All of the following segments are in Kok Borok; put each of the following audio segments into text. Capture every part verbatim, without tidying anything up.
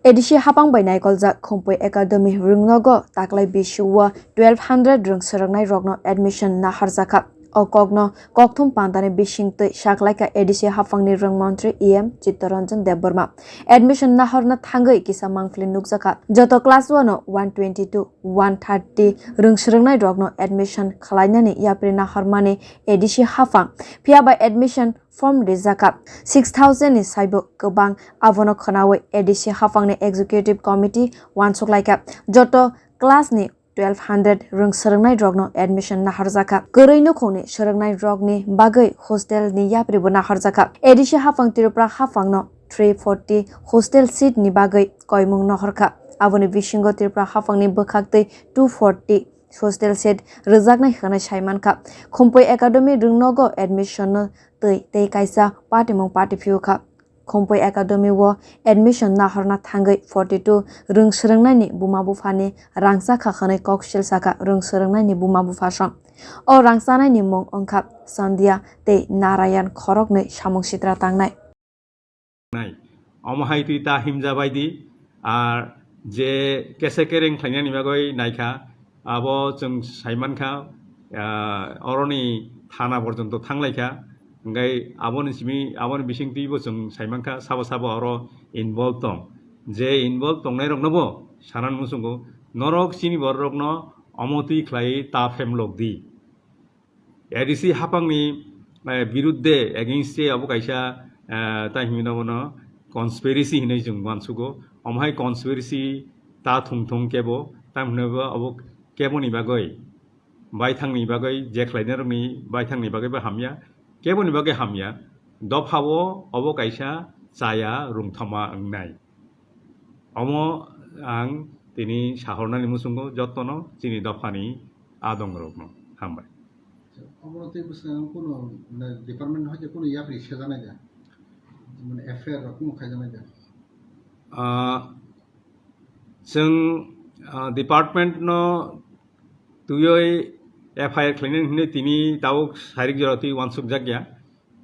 A D C hapang bai naikoljak Khumpui Academy rwngnogo taklai bisio twelve hundred rwng swrwngnai rokno admission naharjakha. O kokno kokthum pandani bisingtwi saklaikha A D C hapangni rwng montri E M Chittaranjan Debbarma. Admission nahorna thangwi kisa mangpili nukjakha. Joto class one o one twenty to one thirty rwng swrwngnai rokno admission khwlainani yapri nahormani A D C hapang. Phiya ba admission form rijakha. Six thousand ni saibo kwbang. Abono khwnawi A D C hapangni executive committee uansuk laikha. Joto class ni twelve hundred rwng swrwngnai rokno admission naharjakha. Kwrwi nukhungni swrwngnai rokni bagwi hostel ni yapribo naharjakha. A D C hapang Tripura hapangno three forty hostel seat ni bagwi koimung nohorkha. Aboni bisingo Tripura hapangni bwkhaktwi two forty hostel seat rwjaknai hwnwi saimankha. Khumpui Academy rwngnogo admission no twi tei kaisa patimung pati phiukha. Khumpui Academy o admission nahorna thangwi forty two rwng swrwngnaini buma buphani rangchakha hwnwi koksil sakha rwng swrwngnaini buma buphasong. O rangchanaini mung wngkha Sandhya tei Narayan khoroknwi samung sitra tangnai. Nai. Omo hai twi ta himja bai di, ar je kese kereng khlainani bagwi naikha, abo chwng saimankha, ah, oroni thana porjonto thanglaikha, hwnkhe aboni simi, aboni bisingtwibo chwng saimankha, sabo sabo oro involve tong. Je involve tongnairoknobo sanani muchungo, norok chini bororokno omo twi khlai ta phemlok di. A D C hapangni, eh, birudde, against se abo kaisa, eh, tai hinwi nobono conspiracy hinwi chwng uansugo. Omo hai conspiracy ta thung thung kebo, tamo hinwi bo abo keboni bagwi, baithangni bagwi, je khlainai rokni baithangni bagwi bo hamya, keboni bagwi hamya. Dopha o obo kaisa chaya rwngthoma wngnai. Omo ang tini sahornani muchungo jotono chini dophani adongrokno. Hambai. Obono tei bwskango kunu, mane, department hai khe kunu yapri sejanai da? Mane, F I R rok kunu khaijaknai da? Ah, chwng, ah, department no twiwi F I R khlainani hinwi tini tabuk sairik jora twi uansukjakya.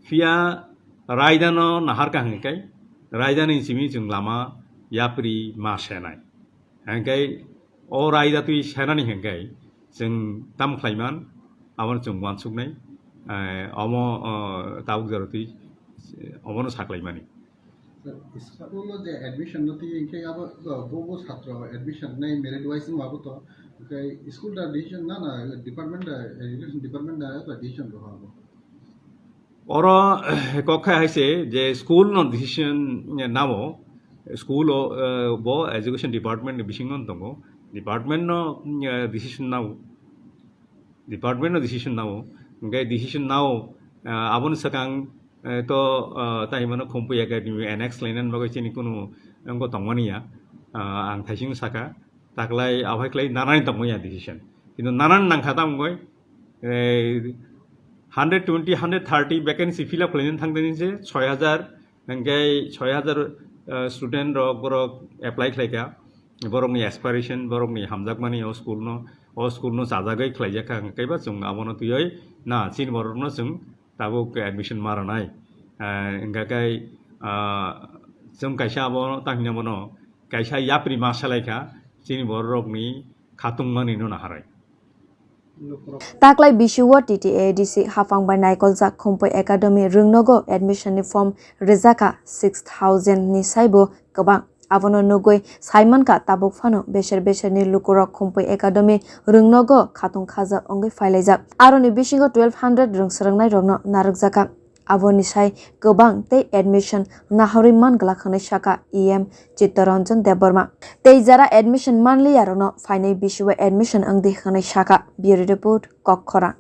Phiya raidano naharkha hwnkhe, raidani simi chwng lama yapri ma senai. Hwnkhe o raida twi senani hwnkhe chwng tam khlaiman, abono chwng uansuknai, eh, omo, oh, tabuk jora twi, eh, omono saklaimani. School o je admission no twi hwnkhe abo bo bo satro admission nai merit wise wngma bo to, hwnkhe school da decision na na department da education department da decision rw abo. Oro kok khai hai se je school no decision nao, school o, eh, bo education department ni bisingo tongo, department no, eh, decision nao, department no decision nao, hwnkhe decision nao, eh, aboni swkang, eh, to, eh, tai himano Khumpui Academy annex lainani bagwi chini kunu wngbo tongmani ya, eh, ang thaising saka. Taklai, abohai klai nanani tongmani ya decision. Kintu nanani nangkha tamo wngoi, eh, hundred twenty, hundred thirty vacancy fill up khlainani thangtani se soi hajar, hwnkhe soi hajar, eh, student rok borok apply khlaikha. Borokni aspiration, borokni hamjakmani o school no, o school no chajagwi khlaijakha, hwnkhe ba chwng abono twiwi na chini borokno chwng tabuk admission ma rwnai. Eh, hwnkha khe, ah, chwng kaisa abo tang hwnwi bono kaisa yapri ma salaikha chini bororokni khatungmani no naharwi. Taklai bisio T T A D C hapang bai naikoljak Khumpui Academy rwngnogo admission ni form rijakha six thousand ni saibo kwbang. Abono nugwi saimankha tabuk phano beser beserni lukurok Khumpui Academy rwngnogo khatung khajak wngwi phailaijak. Aroni bisingo twelve hundred rwng swrwngnairokno narwkjakha. Aboni sai kwbang tei admission nahorwi man glak hwnwi sakha E M Chittaranjan Debbarma. Tei jara admission manliyarokno phainai bisio admission wngdi hwnwi sakha. Bureau Report, Kokkhorang.